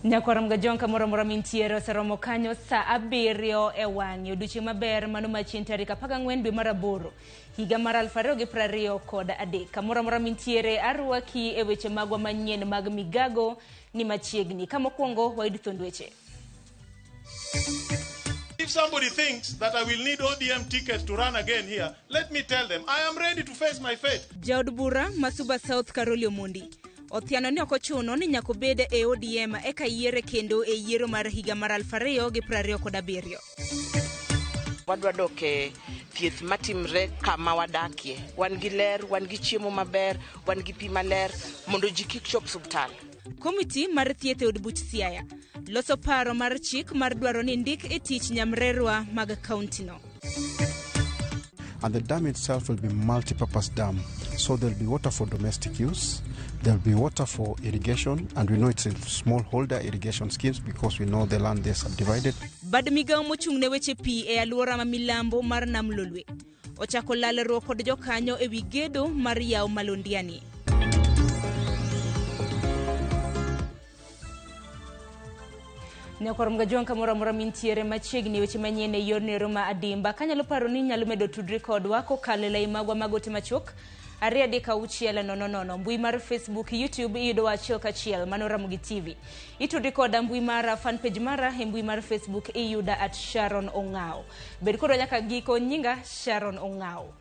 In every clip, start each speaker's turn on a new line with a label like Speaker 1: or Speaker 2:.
Speaker 1: Nyakwar Mgajong kamoro amora mintiere oseromo kanyo saa 7 e wang'e odiochieng' maber mano ma chieng' tarik 14 dwe mar 8 higa mar 2023. Kamoro amora mintiere arwaki e weche magwa manyien mag migago ni machiegni. Ka mokwongo wayud thond weche.
Speaker 2: If somebody thinks that I will need ODM ticket to run again here, let me tell them I am ready to face my fate.
Speaker 1: Jaod bura ma Suba South Caroli Omondi othiano ni ok ochuno ni nyaka obed e ODM eka yiere kendo e yiero mar higa mar 2027.
Speaker 3: Wadwa dok e thieth matimre kama wadakie. Wan gi ler, wan gi chiemo maber, wan gi pi maler mondo ji kik chop subtal.
Speaker 1: Komiti mar thieth e od buch Siaya loso paro mar chik mar dwaro ni ndik e tich nyamrerwa mag kauntino.
Speaker 4: And the dam itself will be multi-purpose dam. So there'll be water for domestic use, there'll be water for irrigation, and we know it's a smallholder irrigation schemes because we know the land is subdivided.
Speaker 1: Bad migawo mochung' ne weche pi e alwora ma milambo mar Nam Lolwe ochako lalruok kod jokanyo e wi gedo mar yawo Malondiani. Nyakwar Mgajwang' kamoro amora mintiere machiegni weche manyien e yor nero ma adimba. Kanyalo paro ni inyalo medo tudri kodwa kokalo e lai magwa mag ote machuok 23600. Mbui mar Facebook, YouTube iyudowa achiel kachiel mano Ramogi TV. Itudri koda mbui mara fan page mara e mbui mar Facebook iyuda at Sharon Ong'ao. Bed kodwa nyaka giko, nyinga Sharon Ong'ao.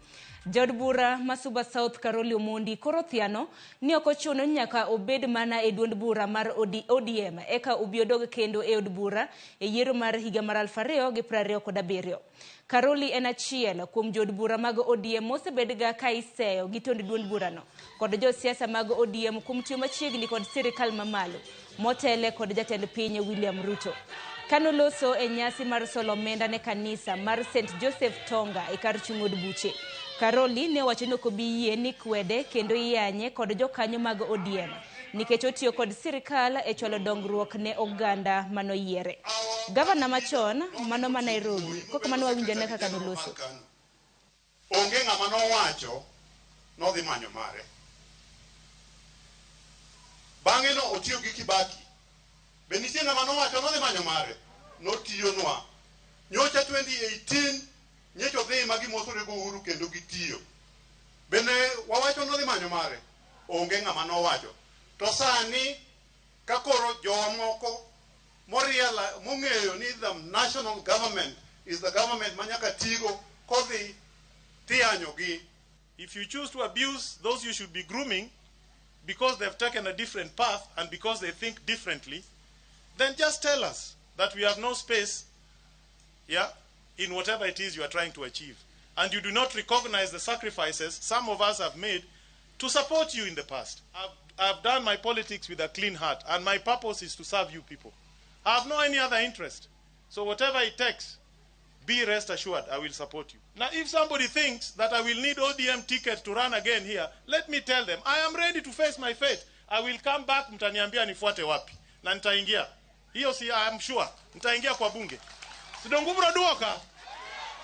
Speaker 1: Jaod bura ma Suba South Caroli Omondi koro thiano ni ok ochuno ni nyaka obed mana e duond bura mar ODM eka obi odog kendo e od bura e yiero mar higa mar 2027. Caroli en achiel kuom jood bura mag ODM mosebedga ka iseyo gi tond duond burano kod josiasa mag ODM kuom tiyo machiegni kod sirikal mamalo motele kod jatend piny William Ruto. Kanoloso e nyasi mar solo omenda ne kanisa mar St. Joseph Tonga e kar chung' od buche, Caroli ne owacho ni ok obi yie ni kwede kendo iyanye kod jokanyo mag ODM nikech otiyo kod sirikal e chwalo dongruok ne oganda manoyiere. Gavana machon mano ma Nairobi, kokamano wawinjo ane kaka noloso.
Speaker 2: Onge ng'ama nowacho nodhi manyo mare. Bang'e no otiyo gi Kibaki. Be nitie ng'ama nowacho nodhi manyo mare? Notiyonwa. Nyocha 2018 nyocha odhi ma gimosore go Uhuru kendo gitiyo. Be ne wawacho nodhi manyo mare? Onge ng'ama nowacho. To sani ka koro jomoko moriala mong'eyo ni the national government is the government manyaka tigo kodhi tiyanyogi. If you choose to abuse those you should be grooming because they've taken a different path and because they think differently, then just tell us that we have no space, yeah, in whatever it is you are trying to achieve. And you do not recognize the sacrifices some of us have made to support you in the past. I've done my politics with a clean heart, and my purpose is to serve you people. I have no any other interest. So whatever it takes, be rest assured I will support you. Now, if somebody thinks that I will need ODM ticket to run again here, let me tell them, I am ready to face my fate. I will come back, mtaniambia nifuate wapi. Na nitaingia. Hiyo si, I am sure. Nitaingia kwa bunge. Sidongu ubro duoka.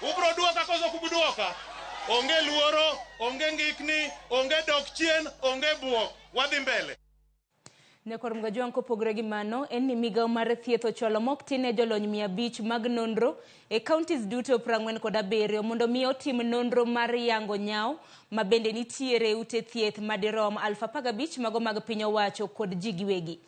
Speaker 2: Ubro duoka koso kubuduoka. Onge luoro, onge ngikni, onge dok chien, onge buok. Wadhi mbele.
Speaker 1: Nyakwar Mgajwang' kopogore gi mano en ni migawo mar thieth ochwalo mok tin ne jolony 500 mag nonro e counties duto 47 mondo mi otim nonro mar yango nyawo ma bende nitiere e ute thieth madirom 15,000 mago mag piny owacho kod ji giwegi.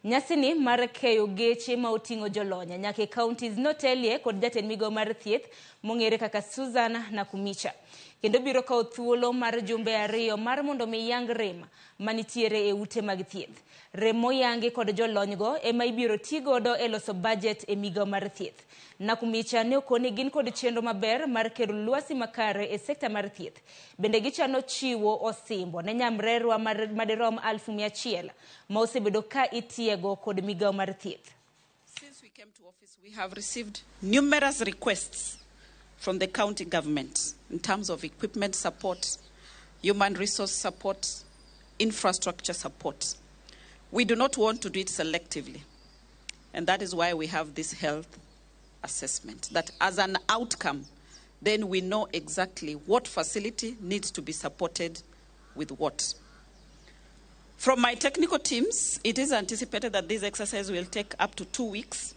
Speaker 1: Nyasini mar keyo geche ma oting'o jolony nyaka e counties notelie kod jatend migawo mar thieth mong'ere kaka Susan Nakumicha. Kendo biro kawo thuolo mar jumbe 2 mar mondo mi yang rem manitiere e ute mag thieth. Rem moyangi kod jolonygo ema ibiro ti godo e loso budget e migawo mar thieth. Nakumicha ne okoni gin kod chenro maber mar kelo lwasi makare e sekta mar thieth. Bende gichano chiwo osimbo ne nyamrerwa madirom 100,000 ma osebedo ka itiego kod migawo mar thieth.
Speaker 5: Since we came to office, we have received numerous requests from the county government in terms of equipment support, human resource support, infrastructure support. We do not want to do it selectively. And that is why we have this health assessment, that as an outcome, then we know exactly what facility needs to be supported with what. From my technical teams, it is anticipated that this exercise will take up to 2 weeks.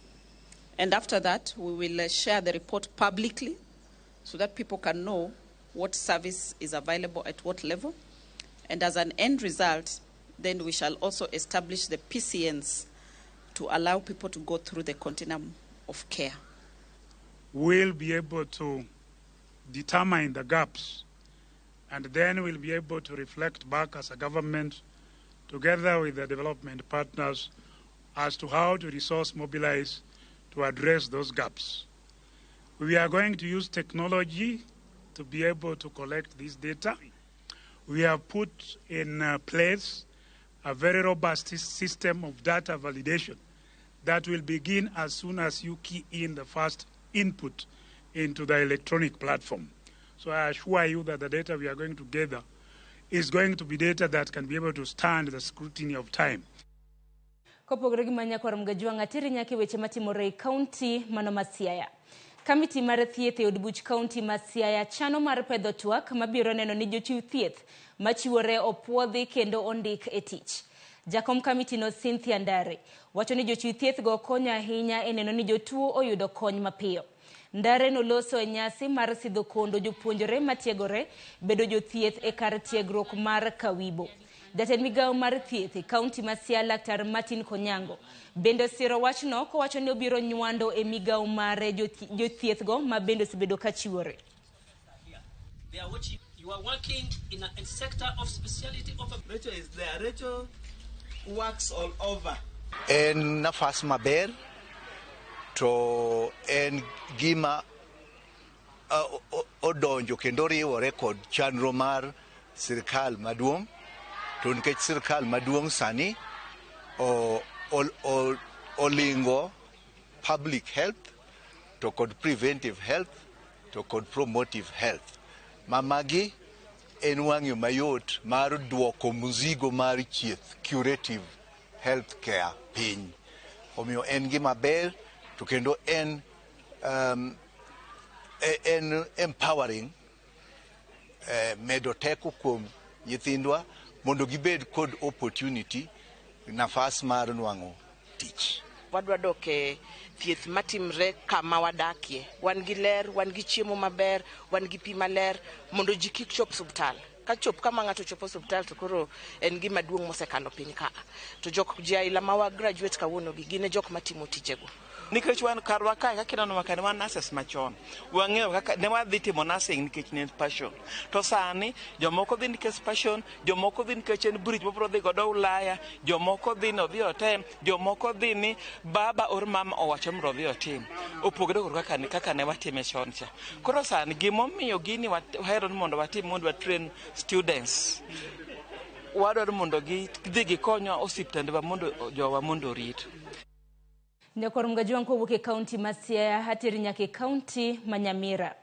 Speaker 5: And after that, we will share the report publicly so that people can know what service is available at what level. And as an end result, then we shall also establish the PCNs to allow people to go through the continuum of care.
Speaker 6: We'll be able to determine the gaps, and then we'll be able to reflect back as a government, together with the development partners, as to how to resource mobilize to address those gaps. We are going to use technology to be able to collect this data. We have put in place a very robust system of data validation that will begin as soon as you key in the first input into the electronic platform. So I assure you that the data we are going to gather is going to be data that can be able to stand the scrutiny of time.
Speaker 1: Kopogore gi manyakwar Mgajwang' ateri nyaka e weche matimore e kaunti mano ma Siaya. Kamiti mar thieth e od buch kaunti ma Siaya chano mar pedho twak mabiro neno ni jochiw thieth machiwore opuodhi kendo ondik e tich. Jakom kamiti no Cynthia Ndare wacho ni jochiw thieth go konyo ahinya e neno ni jotuo oyudo kony mapiyo. Ndare noloso e nyasi mar sidho kondo jopuonjre matiegore bedo jothieth e kar tiegruok mar Kawibo. Jatend migawo mar thieth e kaunti ma Siaya Laktar Martin Konyango bende osiro wachno kowacho ni obiro nywando e migawo mare jothieth go ma bende osebedo ka chiwore.
Speaker 7: They are watching. You are working in a sector of speciality of a...
Speaker 8: Rachel is there. Rachel works all over.
Speaker 9: En nafas maber to en gima odonjo kendo riwore kod chenro mar sirkal maduong'. To nikech sirkal maduong' sani olingo public health to kod preventive health to kod promotive health. Mamagi en wang'yo mayot mar duoko mzigo mar chieth curative health care piny. Omiyo en gima ber to kendo en empowering medo teko kuom nyithindwa mondo gibed kod opportunity nafas mar nwang'o tich.
Speaker 3: Wadwa dok e thieth matimre kama wadakie. Wan gi ler, wan gi chiemo maber, wan gi pi maler mondo ji kik chop osiptal. Ka chop kama ng'ato chopo osiptal to koro en gima duong' mosekalo piny ka. To jok ji aila ma wa graduate kawuono gi gin e jok matimo tijego.
Speaker 8: Nikech wan karwa kae kaka ineno makane wan nurses machon. Wang'eyo kaka ne wadhi timo nursing nikech ne en passion. To sani jomoko dhi nikech passion, jomoko dhi nikech en bridge mobiro dhi godo Ulaya, jomoko dhi ni odhi otem, jomoko dhi ni baba or mama owacho mondo odhi otim. Opogore kod kaka ne watime chon cha. Koro sani gimomiyo gini wahero ni mondo watim mondo wa train students. Wadwaro mondo gidhi gikonywa osiptandwa mondo jowa mondo orit.
Speaker 1: Nyakwar Mgajwang' kowuok e kaunti ma Siaya hateri nyaka e kaunti ma Nyamira.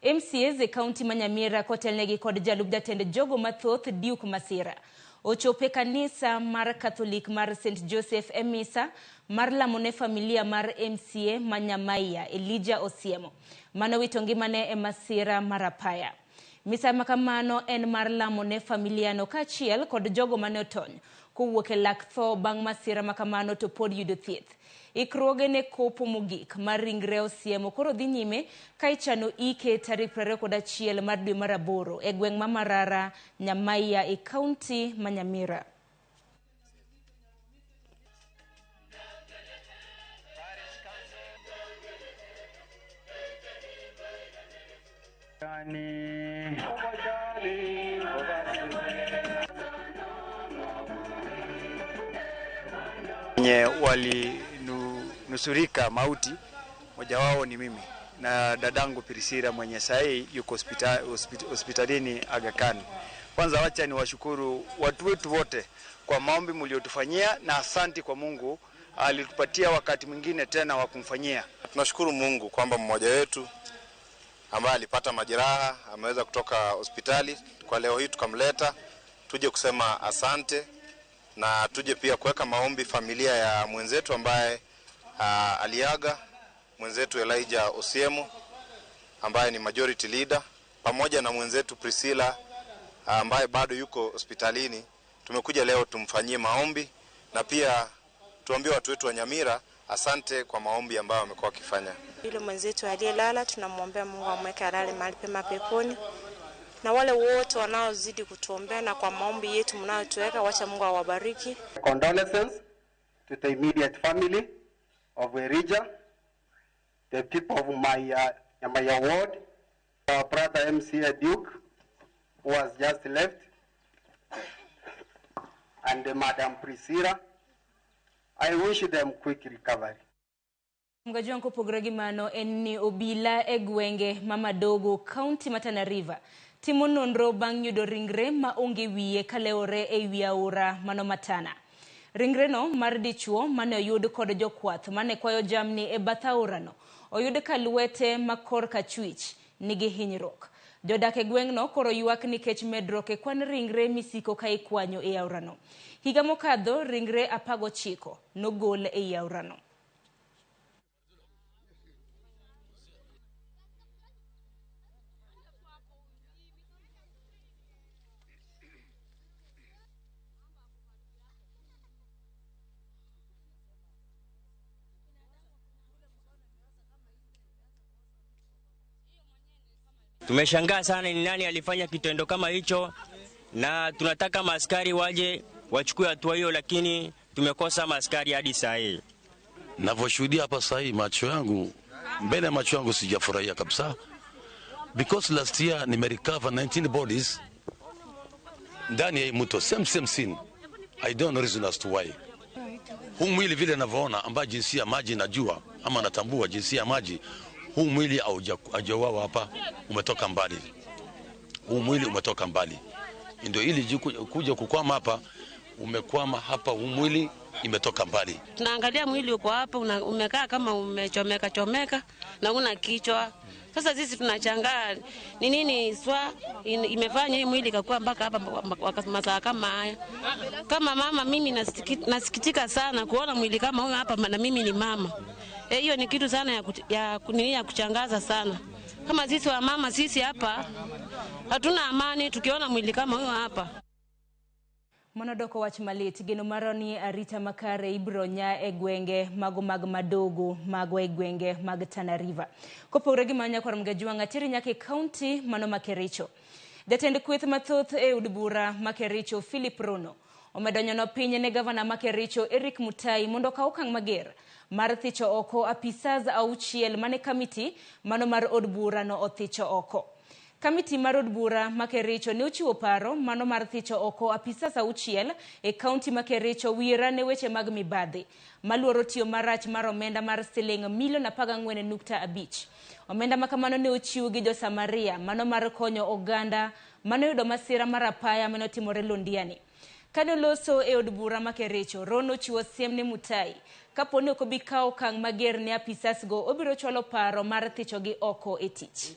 Speaker 1: MCAs e kaunti ma Nyamira kotelnegi kod jalup jatend jogo mathoth Duke Masira ochopo e kanisa mar Catholic mar St Joseph e misa mar lamo ne familia mar MCA ma Nyamaiya Elijah Osiemo manowito ngimane e masira mar apaya. Misa makamano en mar lamo ne familiano kaachiel kod jogo mane otony kowuok e lak tho bang' masira makamano to pod yudo thieth. Ikruoge ne kopo mogik mar ringre Osiemo koro dhi nyime ka ichano ike tarik 21 mar dwe mar aboro e gweng' ma Marara, Nyamaiya e kaunti ma Nyamira.
Speaker 10: Wenye walinusurika mauti, mmoja wao ni mimi na dadangu Priscilla mwenye sahi yuko hospitalini Aga Khan. Kwanza wacha niwashukuru watu wetu wote kwa maombi mliotufanyia na asanti kwa Mungu alitupatia wakati mwingine tena wa kumfanyia.
Speaker 11: Tunashukuru Mungu kwamba mmoja wetu ambaye alipata majeraha ameweza kutoka hospitali kwa leo hii, tukamleta tuje kusema asante na tuje pia kuweka maombi familia ya mwenzetu ambaye aliaga, mwenzetu Elijah Osiemo ambaye ni majority leader, pamoja na mwenzetu Priscilla ambaye bado yuko hospitalini. Tumekuja leo tumfanyie maombi na pia tuambie watu wetu wa Nyamira asante kwa maombi ambayo wamekuwa wakifanya.
Speaker 12: Yule mwenzetu aliyelala tunamwombea Mungu amweke alale mahali pema peponi, na wale wote wanaozidi kutuombea na kwa maombi yetu mnayotuweka, wacha Mungu awabariki.
Speaker 13: Condolences to the immediate family of Elijah, the people of Nyamaiya ward, our brother MCA Duke, who has just left, and Madam Priscilla. I wish them quick recovery.
Speaker 1: Mgajwang' kopogore gi mano en ni obila e gwenge ma Madogo, kaunti ma Tana River timo nonro bang' yudo ringre ma onge wiye kalewore e wi aora mano Matana. Ringreno mar dichuo mane oyud kod jokwath mane kwayo jamni e bath aorano oyud ka lwete ma korka achwich nigi hinyruok. Jodak e gweng'no koro ywak nikech medruok e kwan ringre misiko ka ikwanyo e aorano. Higa mokadho ringre 19 nogol e aorano.
Speaker 14: Tumeshangaa sana ni nani alifanya kitendo kama hicho, na tunataka maaskari waje wachukue hatua hiyo, lakini tumekosa maaskari hadi saa hii.
Speaker 15: Navyoshuhudia hapa saa hii, macho yangu mbele ya macho yangu sijafurahia kabisa, because last year nimerecover 19 bodies ndani ya hii mto, same scene. I don't know reason as to why. Huu mwili vile ninavyoona, ambaye jinsia maji najua ama natambua jinsia maji, huu mwili haujauawa hapa, umetoka mbali. Huu mwili umetoka mbali. Ndio ili kuja kukwama hapa, umekwama hapa, huu mwili imetoka mbali.
Speaker 16: Tunaangalia mwili uko hapa, umekaa kama umechomeka chomeka na una kichwa. Sasa sisi tunachangaa ni nini swa imefanya hii mwili ikakuwa mpaka hapa masaa kama haya. Kama mama mimi nasikitika sana kuona mwili kama huyu hapa, na mimi ni mama. Hiyo ni kitu sana ya kuchangaza sana. Kama sisi wa mama sisi hapa hatuna amani tukiona mwili kama huyu hapa.
Speaker 1: Mano doko wach malit geno maro ni arita makare ibiro nya e gwenge mago mag Madogo mago e gwenge mag Tana River. Kopogore gi mano nyakwar Mgajwang' ateri nyaka e kaunti mano ma Kericho. Jatend kweth mathoth e od bura ma Kericho Philip Rono omedo nyono piny ne gavana ma Kericho Eric Mutai mondo okaw okang' mager mar thicho oko apisas 6 mane kamiti mano mar od bura no othicho oko. Kamiti mar od bura ma Kericho ne ochiwo paro mano mar thicho oko apisas 6 e kaunti ma Kericho wiera ne weche mag mibadhi maluoro tiyo marach mar omenda mar siling milion 14.5. Omenda makamano ne ochiw gi jo-Samaria mano mar konyo oganda mane oyudo masira mar apaya mane otimore Londiani. Kane oloso e od bura ma Kericho, Rono ochiwo siem ne Mutai kapo ni ok obi kawo okang' mager ne apisas go, obiro chwalo paro mar thichogi oko e tich.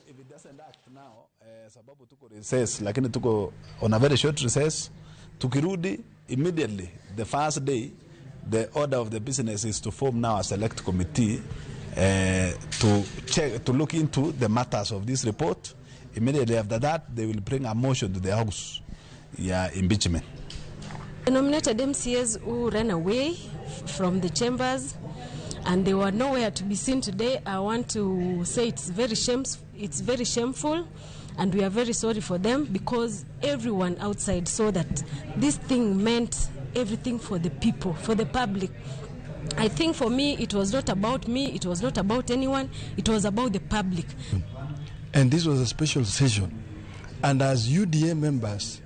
Speaker 17: Sababu tuko recess, lakini tuko on a very short recess. Tukirudi immediately the first day, the order of the business is to form now a select committee to check, to look into the matters of this report. Immediately after that, they will bring a motion to the House, impeachment.
Speaker 18: The nominated MCAs who ran away from the chambers and they were nowhere to be seen today, I want to say it's very shameful, and we are very sorry for them, because everyone outside saw that this thing meant everything for the people, for the public. I think for me, it was not about me, it was not about anyone, it was about the public.
Speaker 19: And this was a special session. And as UDA members,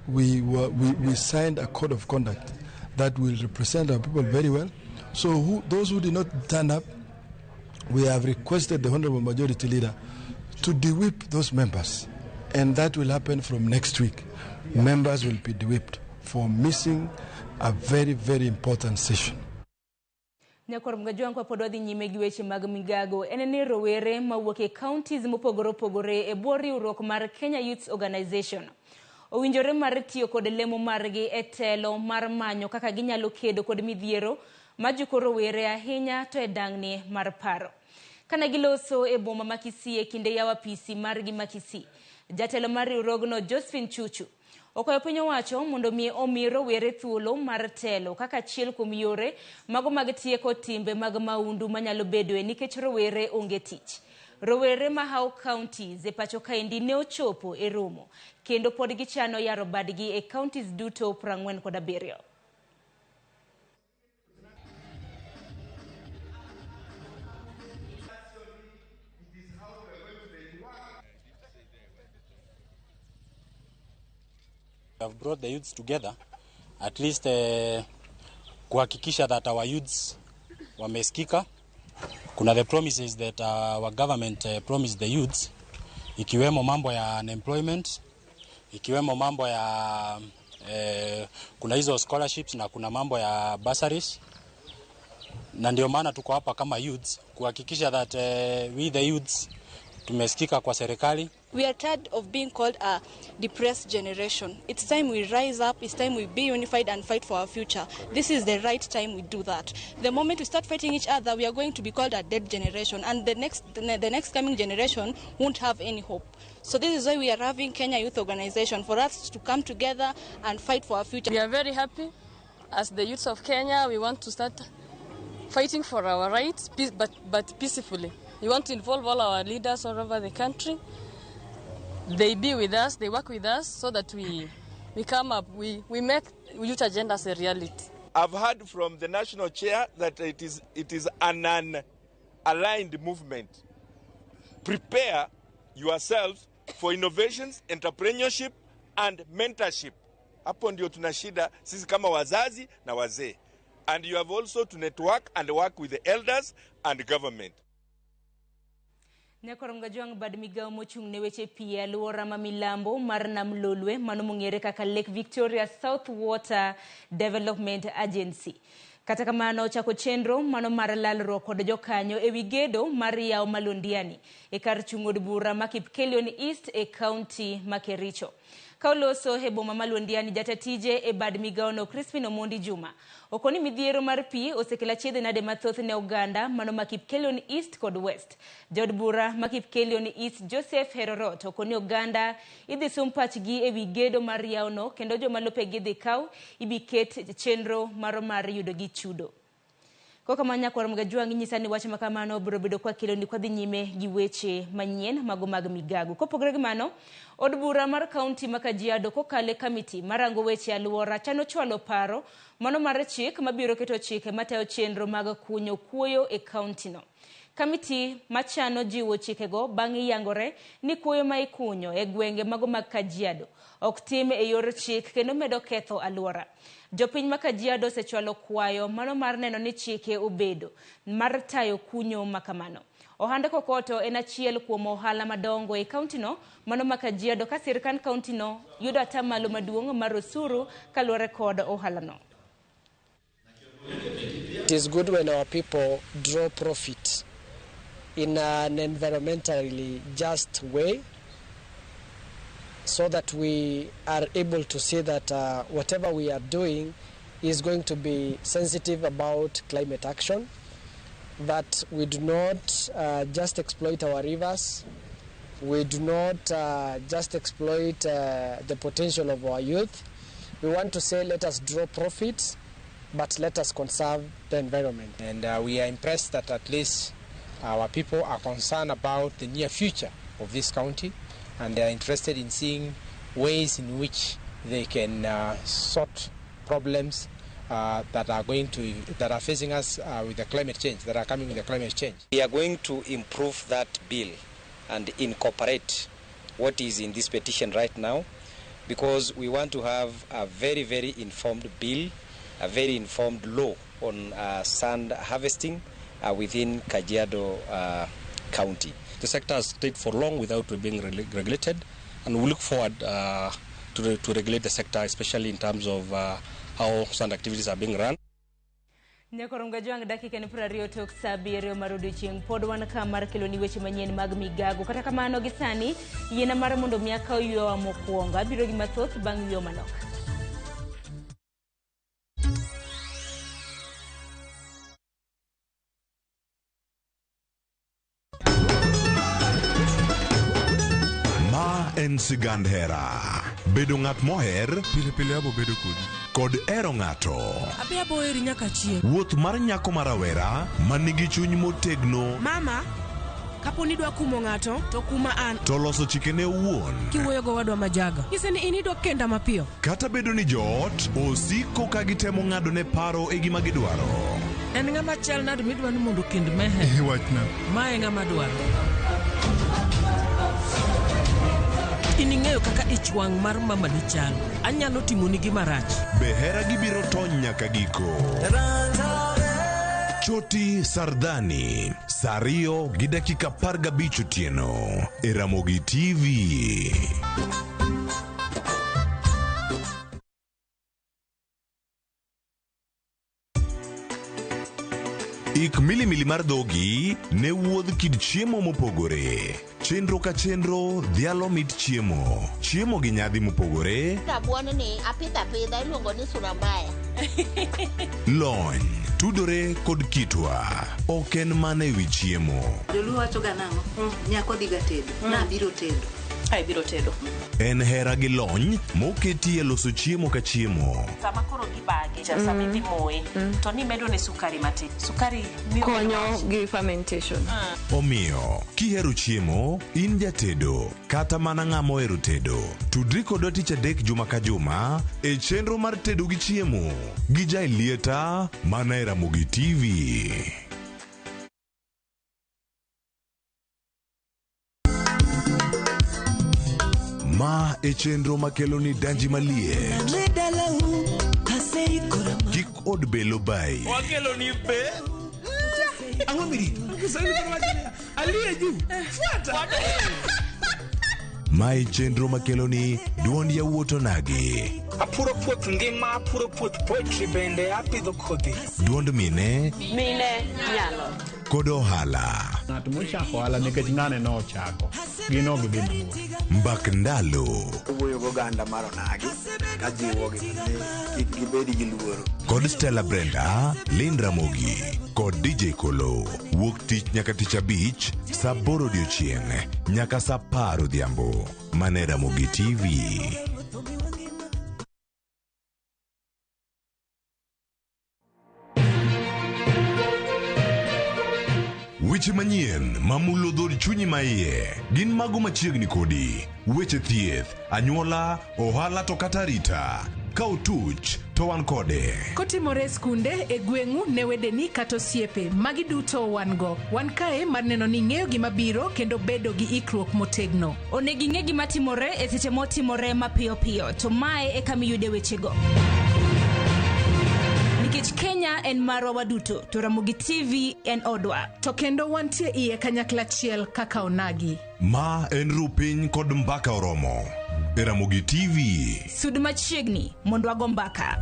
Speaker 19: we signed a code of conduct that will represent our people very well. So those who did not turn up, we have requested the Honorable Majority Leader to de-whip those members. And that will happen from next week. Members will be de-whipped for missing a very, very important session.
Speaker 1: Nyakwar Mgajwang' kapod wadhi nyime gi weche mag migago en ni rowere mawuok e counties mopogore opogore e bwo riwruok mar Kenya Youth Organization owinjore mar tiyo kod lemo margi e telo mar manyo kaka ginyalo kedo kod midhiero majuko rowere ahinya to e dang'ni mar paro. Kane giloso e boma ma Kisii e kinde yawo apisi margi ma Kisii, jatelo mar riwruogno Josephine Chuchu Okwayo piny owacho mondo mi omi rowere thuolo mar telo kaka achiel kuom yore mago mag tieko timbe mag maundu manyalo bedoe nikech rowere onge tich. Rowere ma hawo counties e pacho kaendi ne ochopo e romo kendo pod gichano yaro badgi e counties duto 47.
Speaker 20: We have brought the youths together at least kuhakikisha that our youths wamesikika. Kuna the promises that our government promised the youths, ikiwemo mambo ya unemployment, ikiwemo mambo ya kuna hizo scholarships na kuna mambo ya bursaries, na ndio maana tuko hapa kama youths kuhakikisha that we the youths tumesikika kwa serikali.
Speaker 21: We are tired of being called a depressed generation. It's time we rise up, it's time we be unified and fight for our future. This is the right time we do that. The moment we start fighting each other, we are going to be called a dead generation, and the next coming generation won't have any hope. So this is why we are having Kenya Youth Organization, for us to come together and fight for our future.
Speaker 22: We are very happy. As the youths of Kenya, we want to start fighting for our rights, but peacefully. We want to involve all our leaders all over the country. They be with us, they work with us, so that we come up, we make youth agendas a reality.
Speaker 23: I've heard from the national chair that it is an unaligned movement. Prepare yourselves for innovations, entrepreneurship, and mentorship. Hapo ndio tuna shida sisi kama wazazi na wazee. And you have also to network and work with the elders and government.
Speaker 1: Nyakorom Gajwang' bad migawo mochung' ne weche pi e alwora ma milambo mar Nam Lolwe mano mong'ere kaka Lake Victoria South Water Development Agency. Kata kamano ochako chenro mano mar lalruok kod jokanyo ewi gedo mar yawo ma Londiani e kar chung' od bura ma Kipkelion East e kaunti ma Kericho. Ka oloso e boma ma Londiani, jata tije e bad migawono Crispin Omondi Juma okoni midhiero mar pi osekelo achiedh nade mathoth ne oganda mano ma Kipkelion East kod West. Jaod bura ma Kipkelion East Joseph Herorot okoni oganda idhi sum pachgi ewi gedo mar yawono kendo joma lopegi dhi kaw ibi ket chenro maro mar yudo gi chudo. Kokamano nyakwar Mgajwang' inyisa ni wach makamano biro bedo kwa keloni kwa dhi nyime gi weche manyien mago mag migago. Kopogore gi mano, od bura mar kaunti ma Kajiado kokale kamiti marango weche alwora chano chwalo paro mano mar chik mabiro keto chike matayo chenro mag kunyo kuoyo e kauntino. Kamiti machano jiwo chikego bang' yangore ni kuoyo ma ikunyo e gwenge mago mag Kajiado ok tim e yor chik kendo medo ketho alwora. Jopiny ma Kajiado osechwalo kwayo mano mar neno ni chike obedo mar tayo kunyo makamano. Ohand kokoto en achiel kuom ohala madongo e kauntino mano ma Kajiado ka sirkand kauntino yudo atamalo maduong' mar osuru kaluwore kod ohalano.
Speaker 24: It is good when our people draw profit in an environmentally just way, so that we are able to see that whatever we are doing is going to be sensitive about climate action, that we do not just exploit our rivers, we do not just exploit the potential of our youth. We want to say let us draw profits, but let us conserve the environment.
Speaker 25: And we are impressed that at least our people are concerned about the near future of this county, and they are interested in seeing ways in which they can sort problems that are facing us with the climate change, that are coming with the climate change.
Speaker 26: We are going to improve that bill and incorporate what is in this petition right now, because we want to have a very, very informed bill, a very informed law on sand harvesting within Kajiado County.
Speaker 27: The sector has stayed for long without being regulated, and we look forward to regulate the sector, especially in terms of how sand activities are being run.
Speaker 1: Nyakorom Gajwang' dakika ni 20 tok saa 7 mar odiechieng' pod wan ka mar keloni weche manyien mag migago. Kata kamano gi sani yiena mar mondo mi akaw yweyo mokwongo. Abiro gi mathoth bang' yweyo manok.
Speaker 28: Ma en sigand hera.
Speaker 2: Bedo ng'at moher.
Speaker 3: Pile pile abo bedo kodi.
Speaker 2: Kod hero ng'ato.
Speaker 4: Abi abo heri nyaka chieng'.
Speaker 2: Wuoth mar nyako ma rawera ma nigi chuny motegno.
Speaker 4: Mama, kapo ni idwa kumo ng'ato, to kuma an.
Speaker 2: To loso chikene owuon.
Speaker 4: Kiwuoyo gowadwa majaga. Nyise ni in idwa kenda mapiyo.
Speaker 2: Kata bedo ni joot osiko ka gitemo ng'adone paro e gima gidwaro.
Speaker 4: En ng'ama chal nade midwa ni mondo okend Meher?
Speaker 3: Wachna.
Speaker 4: Ma e ng'ama dwaro. In ing'eyo kaka ich wang' mar mamani chalo. Anyalo timoni gima rach.
Speaker 2: Be hera gibiro tony nyaka giko? Choti Sardani, saa 2:15 otieno e Ramogi TV. Ik milimili mar dhogi ne wuodh kit chiemo mopogore. Chenro ka chenro dhialo mit chiemo. Chiemo gi nyadhi mopogore.
Speaker 5: Rabuon ni apidho apidha iluongo ni surambaya.
Speaker 2: Lony, tudore kod kitwa. Ok en mana ewi chiemo.
Speaker 6: Joluo wacho ga nang'o? Nyako dhi ga tedo. Nabiro tedo.
Speaker 7: Ai biro tedo.
Speaker 2: En hera gi lony moketi e loso chiemo ka chiemo.
Speaker 7: Sama koro gibage, sama idhi moye, to nimedo ne sukari matin. Sukari miyo
Speaker 9: konyo gi fermentation.
Speaker 2: Omiyo, kihero chiemo, in jatedo, kata mana ng'ama ohero tedo. Tudri kodwa tich adek juma ka juma e chenro mar tedo gi chiemo gi Jailieta mana e Ramogi TV. Ma e chenro makelo ni danji maliet. Kik od belo bai.
Speaker 23: Wakelo ni be. Ang'o mirito? Kiswahili koro wacho niya, aliye juu. Fuata.
Speaker 2: Ma e chenro makelo ni duond yawuot onagi.
Speaker 28: Apuro puoth ngima, apuro puoth poetry bende apidho kodhi.
Speaker 2: Duond mine
Speaker 7: Mine nyalo.
Speaker 2: kod ohala.
Speaker 29: Ng'at mochako ohala nikech ng'ane nochako, gin ok gidhi mabor.
Speaker 2: Mbak ndalo.
Speaker 30: Owuoyo goganda mar onagi kajiwogi ni kik gibed gi luoro.
Speaker 2: Kod Stella Brenda, Lynn Ramogi kod DJ Kolo. Wuok tich nyaka tich abich saa 8 odiochieng' nyaka saa 10 odhiambo. Mana e Ramogi TV. Weche manyien mamulo dhod chunyi maiye gin mago machiegni kodi. Weche thieth, anyuola, ohala to kata arita. Ka otuch to wan kode.
Speaker 31: Kotimore e skunde, e gweng'u, ne wedeni kata osiepe, magi duto wan go. Wan kae mar neno ni ing'eyo gima biro kendo bedo gi ikruok motegno.
Speaker 1: Onego ing'e gima timore e seche motimore mapiyo piyo, to mae e kama iyude wechego. Nikech Kenya en marwa waduto, to Ramogi TV en odwa.
Speaker 31: To kendo wantie iye kanyakla achiel kaka onagi.
Speaker 2: Ma en rupiny kod mbaka oromo. E Ramogi TV.
Speaker 1: Sud machiegni mondo wago mbaka.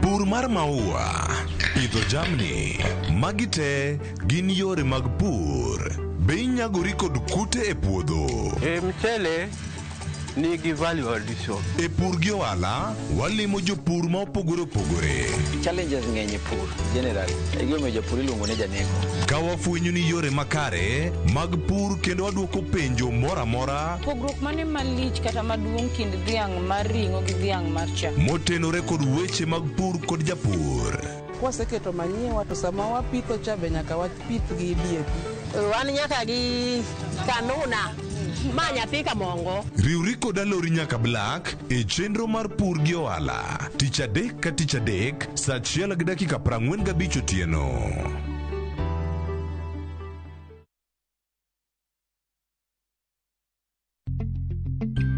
Speaker 2: Pur mar maua, pidho jamni, magi te gin yore mag pur. Be inyagori kod kute e puodho?
Speaker 32: E mchele nigi value addition.
Speaker 2: E pur gi ohala, walimo jopur ma opogore opogore.
Speaker 30: Challenges ng'eny e pur generally. E gimomiyo japur iluongo ni janeko.
Speaker 2: Ka wafwenyo ni yore makare mag pur kendo waduoko penjo moro amora
Speaker 33: Pogruok mane malich kata maduong' kind dhiang' mar ring'o gi dhiang' mar chak?
Speaker 2: motenore kod weche mag pur kod japur.
Speaker 34: Kwaseketo manyiwa to sama wapitho cha be nyaka wapith gi DAP.
Speaker 35: Wan nyaka gi kanuna ma nyathi kamongo.
Speaker 2: Riwri kod Alori nyaka Black e chenro mar pur gi ohala tich adek ka tich adek saa 1:45 otieno.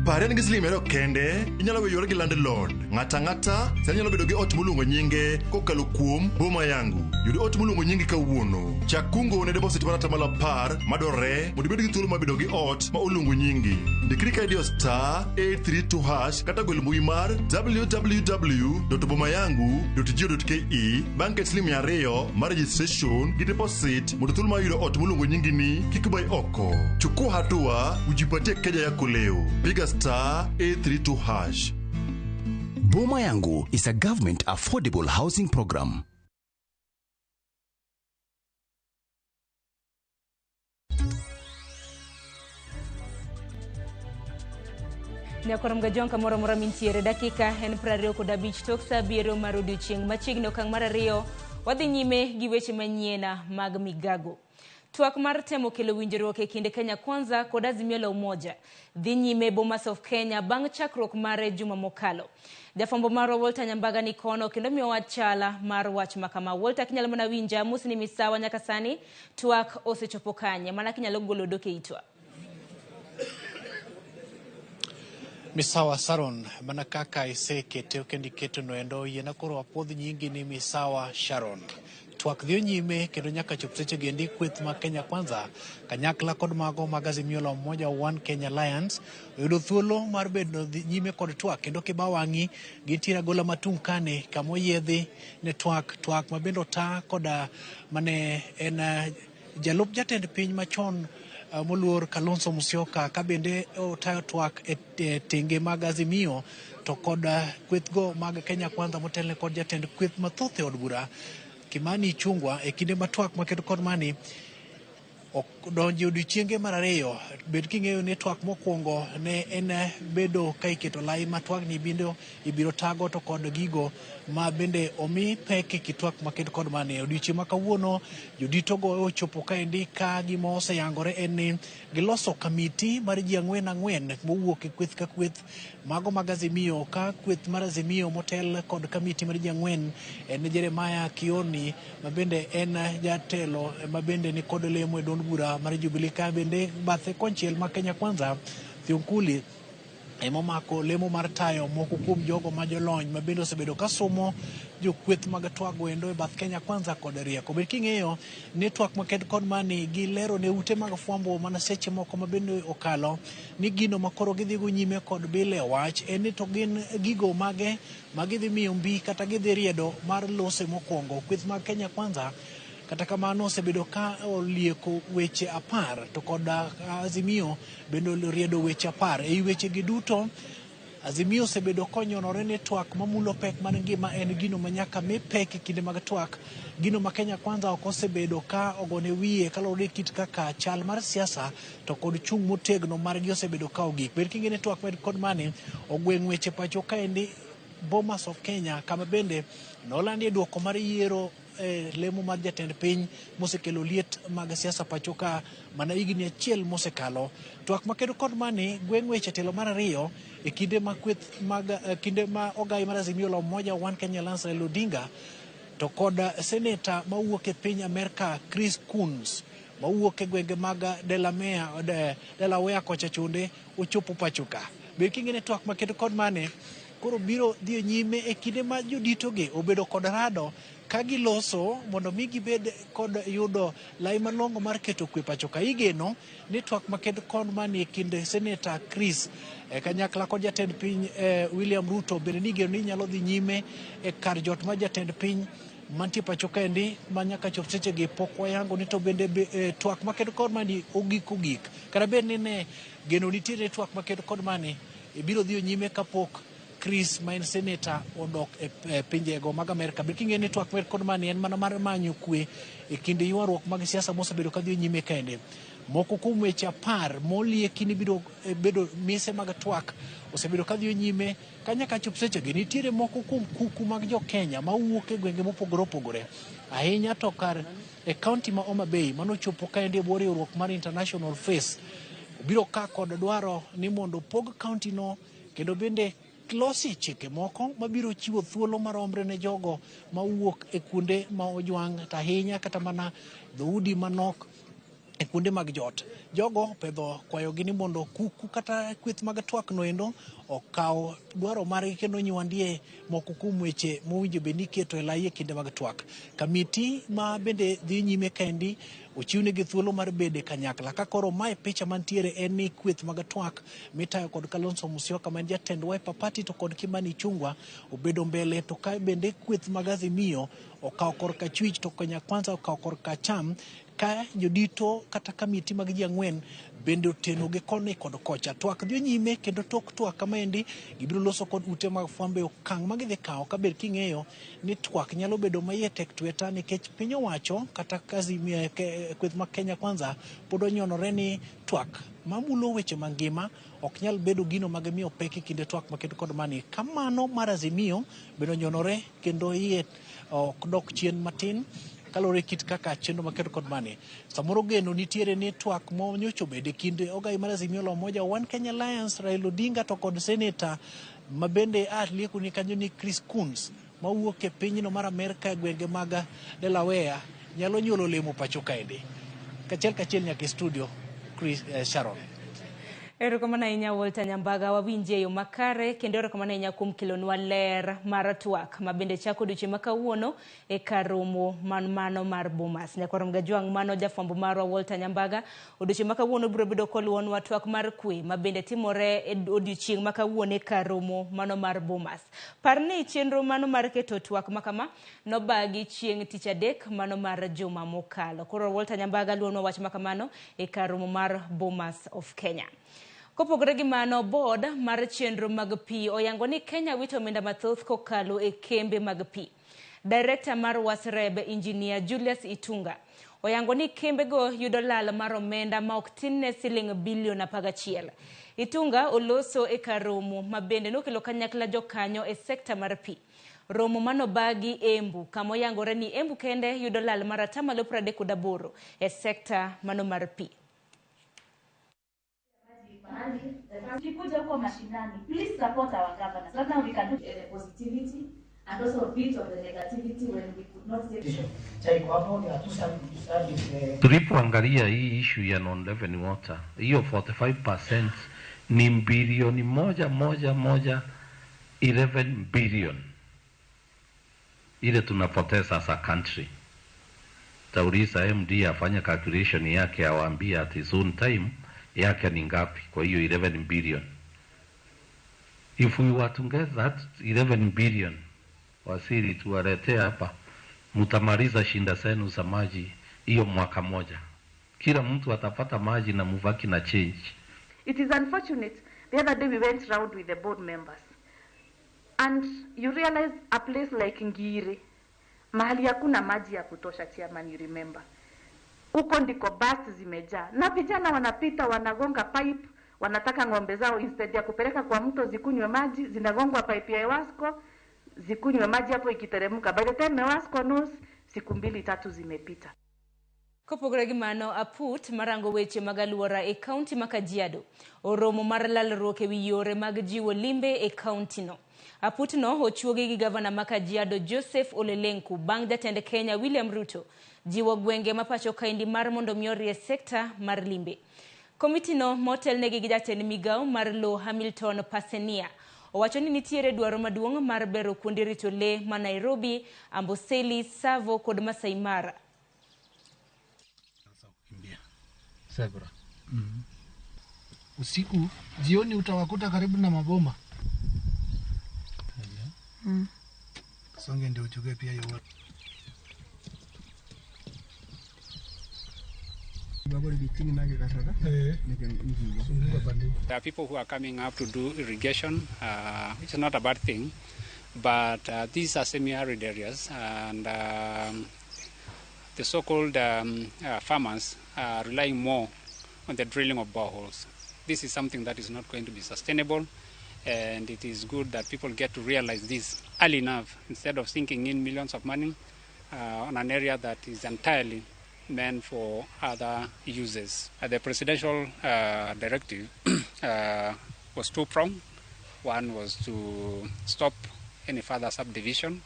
Speaker 36: Pare ni gi siling 200 kende inyalo weyo gi landlord. Ng'ata ang'ata sani nyalo bedo gi ot moluongo nyinge kokalo kuom Boma Yangu. Yud ot moluongo nyingi kawuono. Chak kungo ne deposit mar 10% madwarore mondo ibed gi thuolo mar bedo gi ot ma oluongo nyingi. Ndikri ka idiyo *832# kata gwel mbui mar www.bomayangu.go.ke bang' ket siling 200 mar registration gi deposit mondo thuolo mar yudo ot moluongo nyingi ni kik bai oko. Chukua hatua ujipatie keja yako leo. Piga *832#.
Speaker 3: Boma Yangu is a government affordable housing program.
Speaker 1: Nyakorom Gajong kamoro amora mintiere dakika en 25 tok sa 7 mar odiochieng' machiegni okang' mar 2 wadhi nyime gi weche manyien mag migago. Twak mar temo kelo winjruok e kind Kenya Kwanza kod Azimio la Umoja dhi nyime Bomas of Kenya bang' chakruok mare juma mokalo. Jafwambo marwa Walter Nyambaga ni kono kendo miyowa chala mar wach makama. Walter, kinyalo mana winja mosni misawa nyaka sani twak osechopo kanye? Mana kinyalo golo dok e itwa.
Speaker 8: Misawa Sharon, mana kaka isekete kendo iketo noendo, yiena koro apuodh nyingi ni Misawa Sharon. Twak dhi nyime kendo nyaka chop seche gendi kweth mag Kenya Kwanza kanyakla kod mago mag Azimio la Umoja One Kenya Alliance oyudo thuolo mar bedo nyime kod twak kendo kiba wang'i gintiere agola matung' kane kama oyiedhi ne twak, twak ma bende ota koda mane en jalup jatend piny machon moluor Kalonzo Musyoka ka bende otayo twak e tenge mag Azimio to kod kwethgo mag Kenya Kwanza motelne kod jatend kweth mathoth e od bura Kimani Ichung'wa e kinde ma twak makedo kod mani odonjo e odiochienge mar ariyo. Bed king'eyo ni twak mokwongo ne en bedo ka iketo lai ma twakni ibiro tago to kod gigo ma bende omi pek e kit twak makedo kod mani. Odiochieng' ma kawuono joditogo ochopo kaendi ka gima oseyangore en ni giloso kamiti mar ji 4 mowuok e kweth ka kweth mago mag Azimio, ka kweth mar Azimio motel kod kamiti mar ji 4 en Jeremiah Kioni ma bende en jatelo ma bende ni kod lemo e duond bura mar Jubilee, ka bende bathe konchiel ma Kenya Kwanza Thiong'kuli emomako lemo mar tayo moko kuom jogo ma jolony ma bende osebedo ka somo jokweth mag twago endo e bath Kenya Kwanza kod rieko. Bed king'eyo ni twak maked kod mani gilero ne ute mag fwambo mana seche moko ma bende okalo ni gino ma koro gidhigo nyime kod bile wach en ni to gin gigo mage ma gidhi miyo mbi kata gidhi riedo mar lose mokwongo. Kweth mag Kenya Kwanza kata kamano osebedo ka olieko weche 10 to kod Azimio bende oriedo weche 10. Ei weche gi duto Azimio osebedo konyonore ni twak mamulo pek mar ngima en gino ma nyaka mi pek e kinde mag twak, gino ma Kenya Kwanza ok osebedo ka ogone wiye kaluwore gi kit kaka chal mar siasa to kod chung' motegno margi osebedo ka ogik. Bed king'e ni twak med kod mani ogweng' weche pacho kaendi Bomas of Kenya kama bende nolandie duoko mar yiero lemo mar jatend piny mosekelo liet mag siasa pacho ka mana higni 1 mosekalo. Twak makedo kod mani gweng' weche telo mar 2 e kinde ma kweth mag kinde ma ogai mar Azimio la Umoja One Kenya Alliance Raila Odinga to kod seneta mawuok e piny Amerka Chris Coons mawuok e gwenge mag Delaware kocha chunde ochopo pacho ka. Bed king'e ni twak makedo kod mani koro biro dhi nyime e kinde ma joditogi obedo kod rado ka giloso mondo mi gibed kod yudo lai malong'o mar keto kwe pacho ka. Igeno ni twak maked kod mani e kind Seneta Chris kanyakla kod jatend piny William Ruto bende ni igeno ni nyalo dhi nyime e kar jot mar jatend piny mantie pacho kaendi ma nyaka chop sechegi pok wayango ni to bende twak maked kod mani ogik ogik. Kata bed ni ne geno nitiere twak maked kod mani ibiro dhi nyime kapok Chris ma en seneta odok e pinjego mag Amerka. Bed king'eyo ni twak kod mani en mana mar manyo kwe e kind ywaruok mag siasa mosebedo ka dhi nyime kaendi. Moko kuom weche 10 molieki ni biro bedo mise mag twak osebedo ka dhi nyime ka nyaka chop sechegi. Nitiere moko kuom kuku mag jo Kenya mawuok e gwenge mopogore opogore ahinya to kar e kaunti ma Homa Bay manochopo kaendi e bwo riwruok mar International Face obiro ka kod dwaro ni mondo opog kaunti no kendo bende losi chike moko mabiro chiwo thuolo maromre ne jogo mawuok e kuonde ma ojwang' to ahinya kata mana dhoudi manok e kuonde mag jot. Jogo pedho kwayogi ni mondo kuku kata kweth mag twak noendo okaw dwaro margi kendo nywandie moko kuom weche mowinjo bed ni iketo e lai e kinde mag twak. Kamiti ma bende dhi nyime kaendi ochiwnegi thuolo mar bedo e kanyakla. Ka koro mae picha mantiere en ni kweth mag twak mitayo kod Kalonzo Musyoka ma en jatend Wiper Party to kod Kimani Ichung'wa obedo mbele, to ka bende kweth mag Azimio okawo korka chwich to Kenya Kwanza okawo korka acham, ka jodito kata kamiti mag ji 4 bende oteno gi koni kod kocha. Twak dhi nyime kendo tok twak kamaendi gibiro loso kod ute mag fwambo e okang' ma gidhi kawo kabed king'eyo ni twak nyalo bedo ma iye tek tweta nikech piny owacho kata kazi kweth mag Kenya Kwanza pod onyonore ni twak mamulo weche mangima ok nyal bedo gino mag miyo pek e kinde twak makedo kod mani. Kamano mar Azimio bende onyonore kendo iye ok dok chien matin kaluwore kit kaka chenro makedo kod mani. Samoro geno nitiere ni twak monyocha obedo e kind ogai mar Azimio la Umoja One Kenya Alliance Raila Odinga to kod seneta ma bende a lieko ni kanyo ni Chris Coons mawuok e pinyno mar Amerka e gwenge mag Delaware nyalo nyuolo olemo pacho kaendi. Kachiel kachiel nyaka e studio Chris, Sharon.
Speaker 1: Erokamano ahinya Walter Nyambaga, wawinji e yo makare kendo erokamano ahinya kuom kelonwa ler mar twak ma bende chako odiochieng' ma kawuono e kar romo man mano mar Bomas. Nyakwarom Gajwang' mano jafwambo marwa Walter Nyambaga, odiochieng' ma kawuono biro bedo koluwonwa twak mar kwe ma bende timore e odiochieng' ma kawuono e kar romo mano mar Bomas. Par ni chenro mano mar keto twak ma kama nobagi chieng' tich adek mano mar juma mokalo. Koro Walter Nyambaga luwonwa wach ma kamano e kar romo mar Bomas of Kenya. Kopogore gi mano, board mar chenro mag pi oyango ni Kenya wito omenda mathoth kokalo e kembe mag pi. Director mar WASREB, Engineer Julius Itunga, oyango ni kembego yudo lal mar omenda ma ok tin ne siling bilion 11. Itunga oloso e kar romo ma bende nokelo kanyakla jokanyo e sekta mar pi. Romo manobagi Embu, kama oyangore ni Embu kende yudo lal mar 38% e sekta mano mar pi.
Speaker 10: Ukikuja huko mashinani, please support our governors. Right now we can do the positivity and also a bit of the negativity when we could not take.
Speaker 11: Tulipoangalia hii issue ya non-revenue water, hiyo 45% ni bilioni 1.1 11 billion ile tunapoteza as a country. Tauliza MD afanye calculation yake, awaambie at his own time yake ni ngapi kwa hiyo 11 billion. If we were to get that 11 billion, wasiri tuwaletee hapa, mtamaliza shinda zenu za maji hiyo mwaka moja. Kila mtu atapata maji na mubaki na change.
Speaker 12: It is unfortunate. The other day we went round with the board members and you realize a place like Ngiri, mahali hakuna maji ya kutosha, chairman, you remember. Huko ndiko basi zimejaa na vijana wanapita wanagonga pipe, wanataka ng'ombe zao instead ya kupeleka kwa mto zikunywe maji, zinagongwa pipe ya Ewasco zikunywe maji hapo ikiteremka. By the time Ewasco knows, siku 2-3 zimepita.
Speaker 1: Kopogore gi mano, aput marango weche mag alwora e kaunti ma Kajiado oromo mar lalruok ewi yore mag jiwo limbe e kaunti no. Aput no ochuogi gi gavana ma Kajiado Joseph Ole Lenku bang' jatend Kenya William Ruto jiwo gwenge ma pacho kaendi mar mondo mi orie sekta mar limbe. Komiti no motelnegi gi jatend migao mar lowo Hamilton Pasenia owacho ni nitiere dwaro maduong' mar bero kuonde rito lee ma Nairobi, Amboseli, Tsavo kod Masai Mara.
Speaker 13: Usiku jioni utawakuta karibu na maboma. Songe ndio uchukue pia hiyo.
Speaker 14: There are people who are coming up to do irrigation, which is not a bad thing, but these are semi-arid areas, and the so-called farmers are relying more on the drilling of boreholes. This is something that is not going to be sustainable, and it is good that people get to realize this early enough instead of sinking in millions of money on an area that is entirely meant for other uses. The presidential directive was two-pronged. One was to stop any further subdivision,